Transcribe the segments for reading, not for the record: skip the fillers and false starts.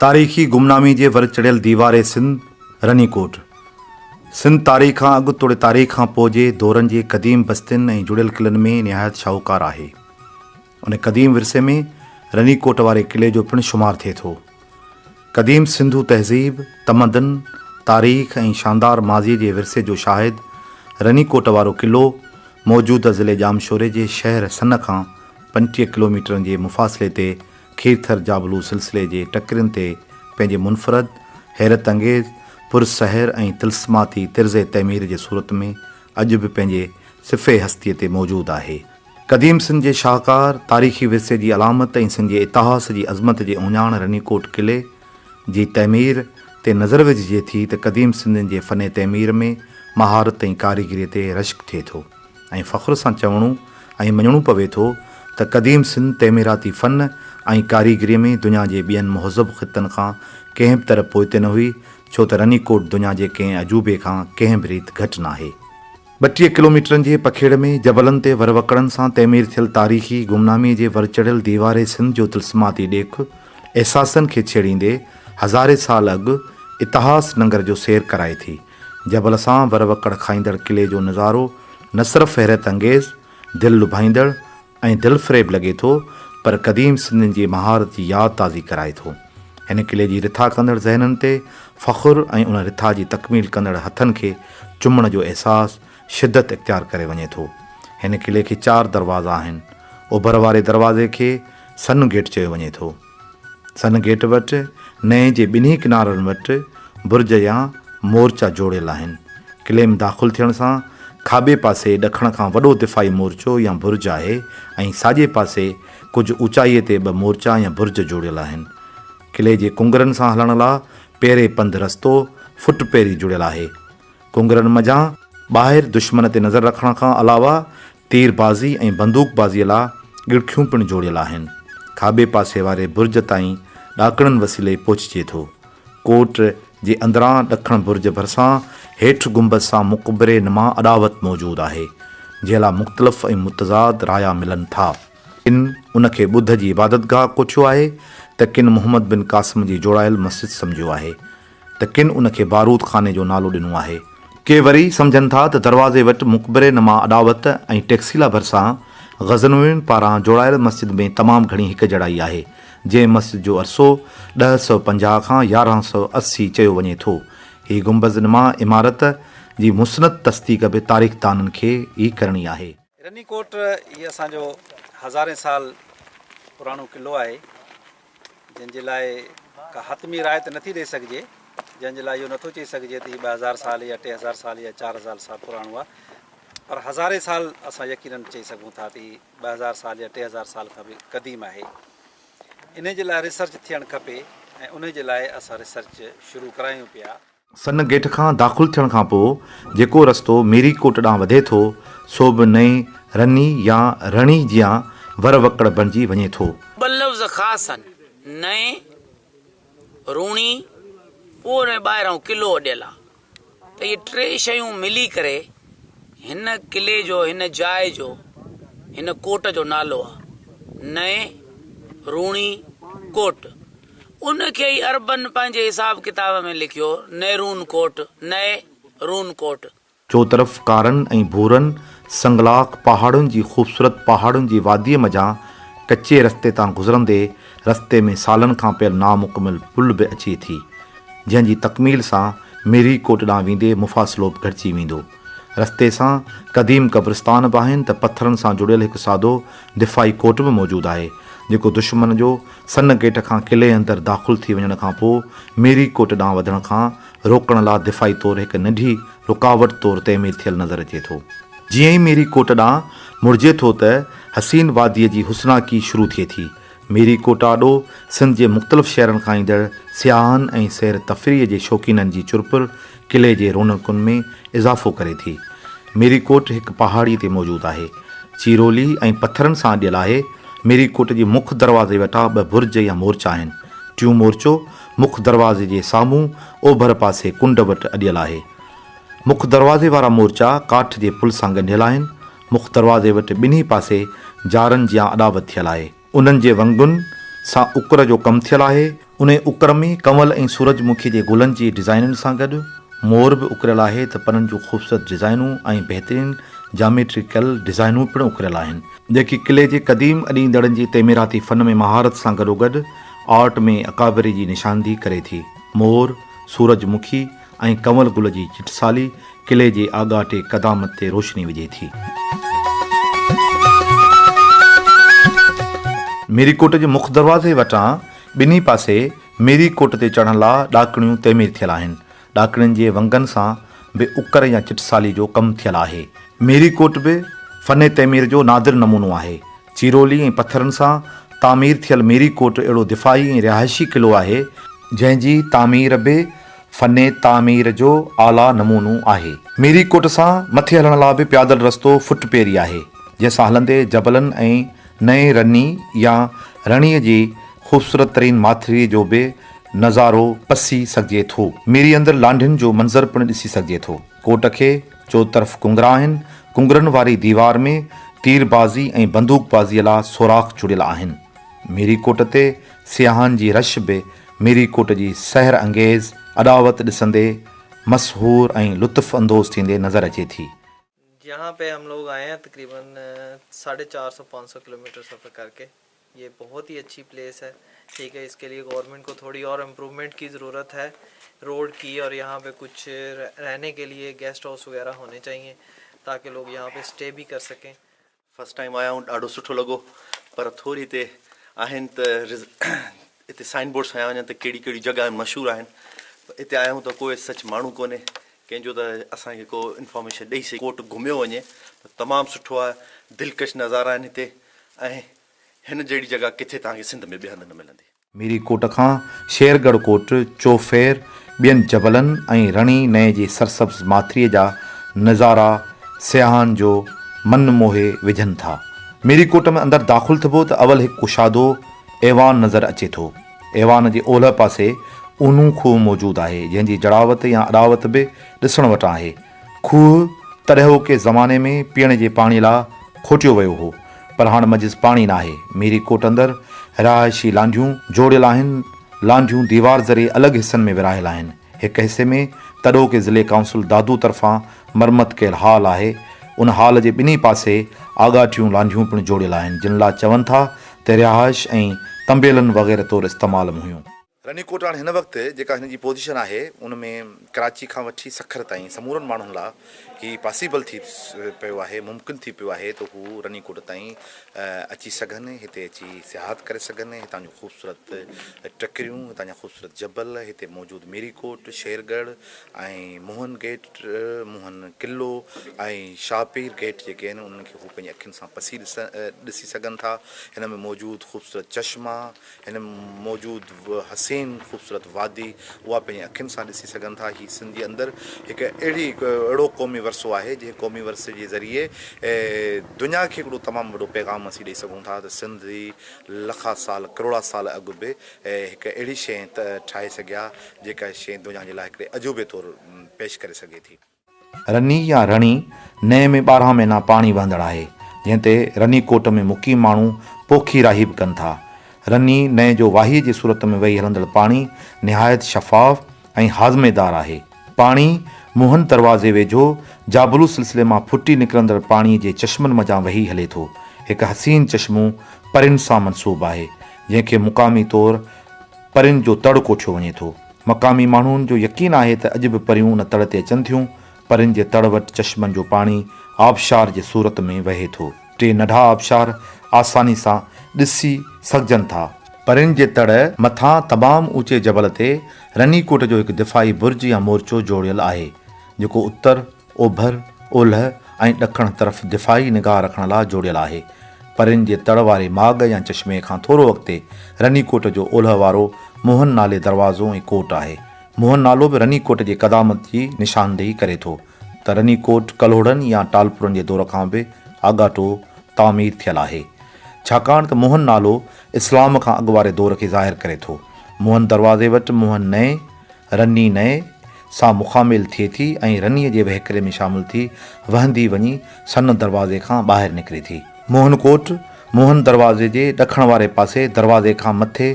تاريخي گمنامي جي ور چڙهيل ديوار سنڌ، رني ڪوٽ. سنڌ تاريخ کان اڳ توڙي تاريخ کان پوء جي دورن جي قديم بستين ۽ جڙيل قلعن ۾ نهايت شاهوڪار آهي. ان قديم ورثي ۾ رني ڪوٽ واري قلعي جو پڻ شمار ٿئي ٿو. قديم سنڌو تهذيب، تمدن، تاريخ ۽ شاندار ماضيء جي ورثي جو شاهد رني ڪوٽ وارو قلعو موجوده ضلعي ڄامشوري جي شهر سن کان 25 ڪلوميٽرن جي مفاصلي تي کيرٿر جابلو سلسلي جي ٽڪرين تي پنهنجي منفرد، حيرت انگيز، پر سحر ۽ طلسماتي طرز تعمير جي صورت ۾ اڄ به پنهنجي صفحه هستيء تي موجود آهي. قديم سنڌ جي شاهڪار، تاريخي ورثي جي علامت ۽ سنڌ جي اتهاس جي عظمت جي اهڃاڻ رني ڪوٽ قلعي جي تعمير تي نظر وجهجي ٿي ته قديم سنڌين جي فن تعمير ۾ مهارت ۽ ڪاريگريء تي رشڪ ٿئي ٿو. ۽ فخر سان چوڻو ۽ مڃڻو پوي ٿو ته قديم سنڌ تعميراتي فن ۽ ڪاريگريء ۾ دنيا جي ٻين مهذب خطن کان ڪنهن به طرح پوئتي نه هئي، ڇو ته رني ڪوٽ دنيا جي ڪنهن عجوبي کان ڪنهن به ريت گهٽ ناهي. 32 ڪلوميٽرن جي پکيڙ ۾ جبلن تي ور وڪڙن سان تعمير ٿيل تاريخي گمناميء جي ور چڙهيل ديوار سنڌ جو طلسماتي ڏيک احساسن کي ڇيڙيندي هزارين سال اڳ اتهاس ننگر جو سير ڪرائي ٿي. جبل سان ور وڪڙ کائيندڙ قلعي جو نظارو نه صرف حيرت انگيز، دل لڀائيندڙ ۽ دلفريب لڳي ٿو پر قديم سنڌين جي مهارت جي ياد تازي ڪرائي ٿو. هن قلعي جي رٿا ڪندڙ ذهنن تي فخر ۽ ان رٿا جي تڪميل ڪندڙ هٿن کي چمڻ جو احساس شدت اختيار ڪري وڃي ٿو. هن قلعي کي چار دروازا آهن. اوڀر واري دروازي کي سن گيٽ چيو وڃي ٿو. سن گيٽ وٽ نئين جي ٻنهي ڪنارن وٽ برج يا مورچا جوڙيل آهن. قلعي ۾ داخل ٿيڻ سان کاٻي پاسي ڏکڻ کان وڏو دفاعي مورچو يا برج آهي ۽ ساڄي پاسي ڪجهه اوچائيء تي ٻه مورچا يا برج جوڙيل آهن. قلعي جي ڪنگرن سان هلڻ لا پيري پنڌ رستو فٽ پيري جڙيل آهي. ڪنگرن منجهان ٻاهر دشمن تي نظر رکڻ کان علاوه تير بازي ۽ بندوق بازيء لا ڳڙکيون پڻ جوڙيل آهن. کاٻي پاسي واري برج تائين ڏاڪڻن وسيلي پهچجي ٿو. ڪوٽ جي اندران ڏکڻ برج ڀرسان هيٺ گنبذ سان مقبري نما اڏاوت موجود آهي، جنهن لا مختلف ۽ متضاد رايا ملن ٿا. ڪن ان کي ٻڌ جي عبادتگاهه ڪوٺيو آهي ته ڪن محمد بن قاسم جي جوڙايل مسجد سمجهيو آهي. ته ڪن ان کي بارود خاني جو نالو ڏنو آهي. ڪي وري سمجهن ٿا ته دروازي وٽ مقبري نما اڏاوت ۽ ٽيڪسيلا ڀرسان غزنوين پاران جوڙايل مسجد ۾ تمام گهڻي هڪجهڙائي آهي، جنهن مسجد جو عرصو 1050 کان 1180 چيو وڃي ٿو. هي گنبذ نما عمارت جي مسند تصديق به تاريخدانن کي ئي ڪرڻي آهي. رني ڪوٽ هي اسان جو هزارين سال پراڻو قلعو آهي. جنهن جي لاء ڪا حتمي راء ته نٿي ڏئي سگهجي، جنهن جي لاء اهو نٿو چئي سگهجي ته هي 2000 سال يا 3000 سال يا 4000 سال پراڻو آهي، پر هزارين سال اسان يقينن چئي سگهون ٿا ته هي 2000 سال يا 3000 سال کان به قديم آهي. انهي جي لاء ريسرچ ٿيڻ کپي ۽ انهي جي لاء اسان ريسرچ شروع ڪرايون پيا. سن گيٽ کان داخل ٿيڻ کان پوء جيڪو رستو ميري ڪوٽ ڏانهن وڌي ٿو، سو به نئين رني يا رڻي جيان ور وڪڙ بڻجي وڃي ٿو. ٻه لفظ خاص آهن، نئين، روڻي، پوء ان ۾ ٻاهران قلعو اڏيل آهي ته اهي ٽي شيون ملي ڪري هن قلعي جو، هن جاء جو، هن ڪوٽ جو نالو آهي، نئين، روڻي، ڪوٽ. ان کي ئي عربن پنهنجي حساب ڪتاب ۾ لکيو نيرون ڪوٽ، نئي رون ڪوٽ. چوطرف ڪارن ۽ ڀورن سنگلاخ پهاڙن جي خوبصورت پهاڙن جي واديء منجهان ڪچي رستي تان گذرندي رستي ۾ سالن کان پيل نامڪمل پل به اچي ٿي، جنهن جي تڪميل سان ميري ڪوٽ ڏانهن ويندي مفاصلو به گهٽجي ويندو. رستي سان قديم قبرستان به آهن ته پٿرن سان جڙيل هڪ سادو دفاعي ڪوٽ به موجود آهي، جيڪو دشمن جو سن گيٽ کان قلعي اندر داخل ٿي وڃڻ کان پوء ميري ڪوٽ ڏانهن وڌڻ کان روڪڻ لا دفاعي طور هڪ ننڍي رڪاوٽ طور تعمير ٿيل نظر اچي ٿو. جيئن ئي ميري ڪوٽ ڏانهن مڙجي ٿو ته حسين واديء جي حسناڪي شروع ٿئي ٿي. ميري ڪوٽ آڏو سنڌ جي مختلف شهرن کان ايندڙ سياحن ۽ سير تفريح جي شوقينن جي چرپر قلعي جي رونقن ۾ اضافو ڪري ٿي. ميري ڪوٽ هڪ پهاڙي تي موجود آهي. چيرولي ۽ پٿرن سان اڏيل آهي. ميري ڪوٽ جي مک دروازي وٽان ٻه برج يا مورچا آهن. ٽيون مورچو مک دروازي جي سامهون اوڀر پاسي ڪنڊ وٽ اڏيل آهي. مک دروازي وارا مورچا ڪاٺ جي پل سان ڳنڍيل آهن. مک دروازي وٽ ٻنهي پاسي جارن جيان اڏاوت ٿيل آهي. انهن جي ونگن سان اڪر جو ڪم ٿيل آهي. انهي اڪر ۾ ڪنول ۽ سورج مکي جي گلن جي ڊزائينن سان گڏ مور به اڪريل آهي ته پنن جون خوبصورت ڊزائينون ۽ بهترين جاميٽريڪل ڊزائينون پڻ اڪريل آهن، جيڪي قلعي جي قديم اڏيندڙن جي تعميراتي فن ۾ مهارت سان گڏوگڏ آرٽ ۾ اڪابري جي نشاندهي ڪري ٿي. مور، سورج مکي ۽ ڪنول گل جي چٽسالي قلعي جي آڳاٽي قدامت تي روشني وجهي ٿي. ميري ڪوٽ جي مک دروازي وٽان ٻنهي پاسي ميري ڪوٽ تي چڙهڻ لا ڏاڪڻيون تعمير ٿيل آهن. ڏاڪڻين جي ونگن سان به اڪر يا چٽسالي جو ڪم ٿيل آهي. ميري ڪوٽ به فن تعمير جو نادر نمونو آهي. چيرولي ۽ پٿرن سان تعمير ٿيل ميري ڪوٽ اهڙو دفاعي ۽ رهائشي قلعو آهي، جنهن جي تعمير به فن تعمير جو اعليٰ نمونو آهي. ميري ڪوٽ سان مٿي هلڻ لا به پيادل رستو فٽ پيري آهي، جنهن سان هلندي جبلن ۽ نئين رني يا رڻي جي خوبصورت ترين ماٿريء جو به نظارو پسي سگهجي ٿو. ميري اندر لانڍين جو منظر پڻ ڏسي سگهجي ٿو. ڪوٽ کي چوطرف ڪنگرا آهن. ڪنگرن واري ديوار ۾ تير بازي ۽ بندوق بازيء لا سوراخ جڙيل آهن. ميري ڪوٽ تي سياحن جي رش به ميري ڪوٽ جي سحر انگيز اڏاوت ڏسندي مسحور ۽ لطف اندوز ٿيندي نظر اچي ٿي. يهان پي هم لوگ آئي هين تقريبن ساڍي چار سو پانچ سو ڪلوميٽر سفر ڪر ڪي يه بهت هي اڇي پليس هي ٺيڪ هي اس ڪي ليي گورنمينٽ ڪو ٿوڙي اور امپروومينٽ ڪي ضرورت هي روڊ ڪي اور يهان پي ڪڇ رهني ڪي ليي گيسٽ هائوس وغيره هوني چاهيي تاڪه لوگ يهان پي اسٽي ڀي ڪر سڪين. فرسٽ ٽائيم آيا آهيون ڏاڍو سٺو لڳو پر ٿوري هتي آهن ته هتي سائن بورڊس هنيا وڃن ته ڪهڙي ڪهڙي جڳهه مشهور آهن هتي آيا آهيون ته ڪوئي سچ ماڻهو ڪونهي ڪنهن جو ته اسان کي ڪو انفارميشن ڏئي سگهي ڪوٽ گهميو وڃي ته تمام سٺو آهي دلڪش نظارا آهن هتي ۽ هن جهڙي جڳهه ڪٿي توهان کي سنڌ ۾ ٻئي هنڌ نه ملندي. ميري ڪوٽ کان شيرڳڙهه ڪوٽ، چوڦير، ٻين جبلن ۽ رڻي نئين جي سرسبز ماٿريء جا نظارا سياحن جو من موهي وجهن ٿا. ميري ڪوٽ ۾ اندر داخل ٿبو ته اول هڪ ڪشادو ايوان نظر اچي ٿو. ايوان جي اولهه پاسي اونهون کوهه موجود آهي، جنهن جي جڙاوت يا اڏاوت به ڏسڻ وٽان آهي. کوهه تڏهوڪي زماني ۾ پيئڻ جي پاڻي لا کوٽيو ويو هو، پر هاڻ منجهس پاڻي ناهي. ميري ڪوٽ اندر رهائشي لانڍيون جوڙيل آهن. لانڍيون ديوار ذريعي الڳ حصن ۾ ورهايل آهن. هڪ حصي ۾ تڏهوڪي ضلعي ڪائونسل دادو طرفان مرمت ڪيل هال آهي. ان هال جي ٻنهي پاسي آڳاٽيون لانڍيون پڻ جوڙيل آهن، جن لا چون ٿا ته رهائش ۽ طنبيلن وغيره طور استعمال م هيون. رني ڪوٽ هاڻ هن وقت جيڪا هن جي پوزيشن آهي ان ۾ ڪراچي کان وٺي سکر تائين سمورن ماڻهن لا هي پاسيبل ٿي پيو آهي ممڪن ٿي پيو آهي ته هو رني ڪوٽ تائين اچي سگهن هتي اچي سياحت ڪري سگهن هتان جون خوبصورت ٽڪريون هتان جا خوبصورت جبل هتي موجود ميري ڪوٽ شيرڳڙهه ۽ موهن گيٽ موهن قلعو ۽ شاهه پير گيٽ جيڪي آهن انهن کي هو پنهنجي اکين سان پسي ڏسي سگهن ٿا هن ۾ موجود خوبصورت چشما هن موجود حسين خوبصورت وادي اها پنهنجي اکين سان ڏسي سگهن ٿا. هي سنڌ جي اندر هڪ اهڙي هڪ اهڙو قومي ورثو آهي جنهن قومي ورثي جي ذريعي دنيا کي هڪڙو تمام وڏو پيغام اسين ڏئي سگهون ٿا ته سنڌي لکا سال ڪروڙا سال اڳ به هڪ اهڙي شيء ٺاهي سگهيا جيڪا شيء دنيا جي لاء هڪڙي عجوبي طور پيش ڪري سگهي ٿي. رني يا رڻي نئين ۾ 12 مهينا پاڻي وهندڙ آهي، جنهن تي رني ڪوٽ ۾ مقيم ماڻهو پوکي راهي به ڪن ٿا. رني نئين جو واهيء جي صورت ۾ وهي هلندڙ پاڻي نهايت شفاف ۽ هاضميدار آهي. پاڻي موهن دروازي ويجهو جابلو سلسلي مان ڦٽي نڪرندڙ پاڻي جي چشمن منجهان وهي هلي ٿو. هڪ حسين چشمو پرين سان منسوب آهي، جنهن کي مقامي طور پرين جو تڙ ڪوٺيو وڃي ٿو. مقامي ماڻهن جو يقين آهي ته اڄ به پريون ان تڙ تي اچن ٿيون. پرين جي تڙ وٽ چشمن جو پاڻي آبشار جي صورت ۾ وهي ٿو. ٽي ننڍا آبشار آساني سان ڏسي سگهجن ٿا. پرين جي تڙ مٿان تمام اوچي جبل تي رني ڪوٽ جو هڪ دفاعي برج يا مورچو جوڙيل آهي، جيڪو اتر، اوڀر، اولهه ۽ ڏکڻ طرف دفاعي نگاهه رکڻ لاء جوڙيل آهي. پرين جي تڙ واري ماڳ يا چشمي کان ٿورو اڳتي رني ڪوٽ جو اولهه وارو موهن نالي دروازو ۽ ڪوٽ آهي. موهن نالو به رني ڪوٽ جي قدامت جي نشاندهي ڪري ٿو ته رني ڪوٽ ڪلهوڙن يا ٽالپرن جي دور کان به آڳاٽو تعمير ٿيل آهي. ڇاڪاڻ ته موهن نالو اسلام کان اڳ واري دور کي ظاهر ڪري ٿو. موهن دروازي وٽ موهن نئين، رني نئين سان مخاميل ٿئي ٿي ۽ رنيء جي وهڪري ۾ شامل ٿي وهندي وڃي سن دروازي کان ٻاهر نڪري ٿي. موهن ڪوٽ، موهن دروازي جي ڏکڻ واري پاسي دروازي کان مٿي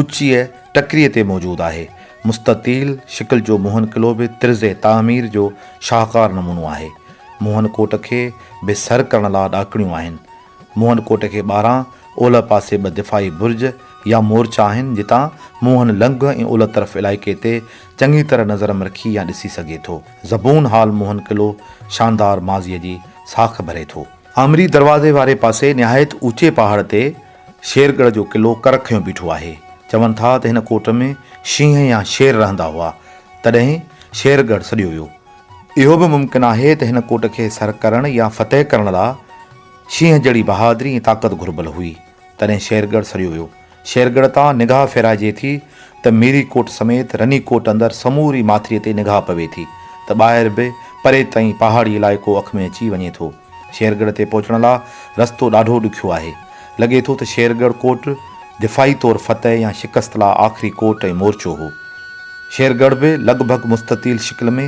اوچيء ٽڪريء تي موجود آهي. مستطيل شڪل جو موهن قلعو به طرز تعمير جو شاهڪار نمونو آهي. موهن ڪوٽ کي به سر ڪرڻ لا ڏاڪڻيون آهن. موهن ڪوٽ کي ٻاهران اولهه پاسي ٻه دفاعي برج يا مورچا آهن جتان موهن لنگهه ۽ اولهه طرف علائقي تي چڱي طرح نظر رکي يا ڏسي سگهجي ٿو. زبون حال موهن قلعو شاندار ماضيء جي ساک ڀري ٿو. آمري دروازي واري پاسي نهايت اوچي پهاڙ تي شيرڳڙهه جو قلعو ڪر کنيو بيٺو آهي. چون ٿا ته هن ڪوٽ ۾ شينهن يا شير رهندا هئا، تڏهن شيرڳڙهه سڏيو ويو. اهو به ممڪن آهي ته هن ڪوٽ کي سر ڪرڻ يا فتح ڪرڻ لا شينهن جهڙي بهادري ۽ طاقت گهربل هئي، تڏهن شيرڳڙهه سڏيو ويو. شيرڳڙهه تان نگاهه ڦيرائجي ٿي ته ميري ڪوٽ سميت رني ڪوٽ اندر سموري ماٿريء تي نگاهه پوي ٿي ته ٻاهر به پري تائين پهاڙي علائقو اک ۾ اچي وڃي ٿو. شيرڳڙهه تي پهچڻ لا رستو ڏاڍو ڏکيو آهي. لڳي ٿو ته شيرڳڙهه ڪوٽ دفاعي طور فتح يا شڪست لا آخري ڪوٽ ۽ مورچو هو. شيرڳڙهه به لڳ ڀڳ مستطيل شڪل ۾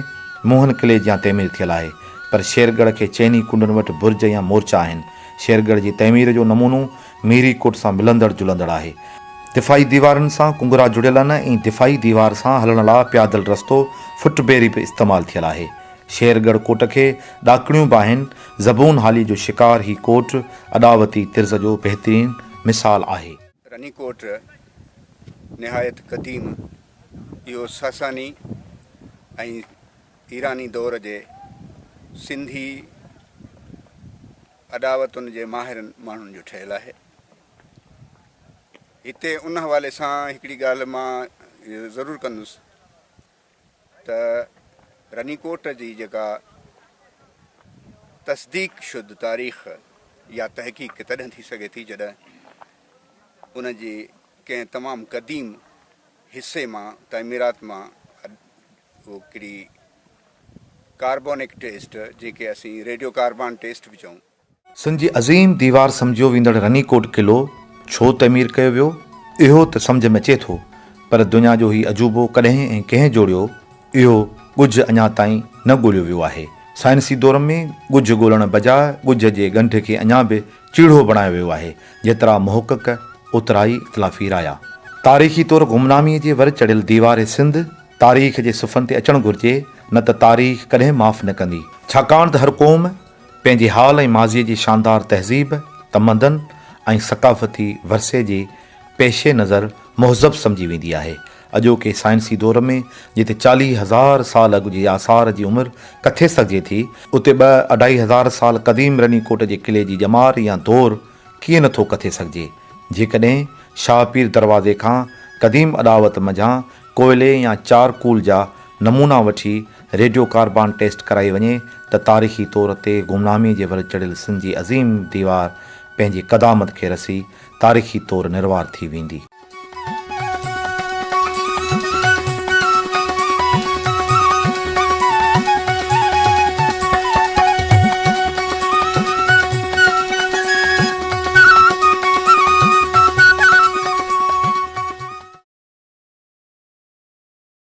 موهن قلعي جيان تعمير ٿيل آهي، پر شيرڳڙهه کي چئني ڪنڊن وٽ برج يا مورچا آهن. شيرڳڙهه جي تعمير جو نمونو ميري ڪوٽ سان ملندڙ جلندڙ آهي. دفاعي ديوارن سان ڪنگرا جڙيل آهن ۽ دفاعي ديوار سان هلڻ لاء پيادل رستو فٽ بيري به استعمال ٿيل آهي. شيرڳڙهه ڪوٽ کي ڏاڪڻيون به آهن. زبون حالي جو شڪار هي ڪوٽ اڏاوتي طرز جو بهترين مثال آهي. رني ڪوٽ نهايت قديم اهو ساساني ۽ ايراني دور جي سنڌي اڏاوتن جي ماهرن ماڻهن جو ٺهيل آهي. هتي ان حوالي سان هڪڙي ڳالهه مان ضرور ڪندس ته رني ڪوٽ جي جيڪا تصديق شد تاريخ يا تحقيق تڏهن ٿي سگهي ٿي جڏهن ان جي ڪنهن تمام قديم حصي مان تعميرات مان هڪڙي ڪاربونڪ ٽيسٽ جنهن کي اسين ريڊيو ڪاربان ٽيسٽ به چئون. سنڌ جي عظيم ديوار سمجهيو ويندڙ رني ڪوٽ قلعو ڇو تعمير ڪيو ويو، اهو ته سمجهه ۾ اچي ٿو، پر دنيا جو هي عجوبو ڪڏهن ۽ ڪنهن جوڙيو، اهو ڳجهه اڃا تائين نه ڳوليو ويو آهي. سائنسي دور ۾ ڳجهه ڳولڻ بجاء ڳجهه جي ڳنڍ کي اڃا به چيڙهو بڻايو ويو آهي، جيترا محقق اوترائي اختلافي رايا. تاريخي طور گمناميء جي ور چڙهيل ديوار سنڌ تاريخ جي صفحن تي اچڻ گهرجي، نه ته تاريخ ڪڏهن معاف نه ڪندي. ڇاڪاڻ ته هر قوم پنهنجي حال ۽ ماضيء جي شاندار تهذيب، تمدن ۽ ثقافتي ورثي جي پيش نظر مهذب سمجهي ويندي آهي. اڄوڪي سائنسي دور ۾ جتي 40 هزار سال اڳ جي آثار جي عمر ڪٿي سگهجي ٿي، اتي ٻه اڍائي هزار سال قديم رني ڪوٽ جي قلعي جي ڄمار يا دور ڪيئن نه ٿو ڪٿي سگهجي. جيڪڏهن شاهه پير دروازي کان قديم اڏاوت منجهان ڪوئلي يا چارڪول جا نمونا وٺي ريڊيو ڪاربان ٽيسٽ ڪرائي وڃي ته تاريخي طور تي گمنامي جي ور چڙهيل سنڌ جي عظيم ديوار پنهنجي قدامت کي رسي تاريخي طور نروار ٿي ويندي.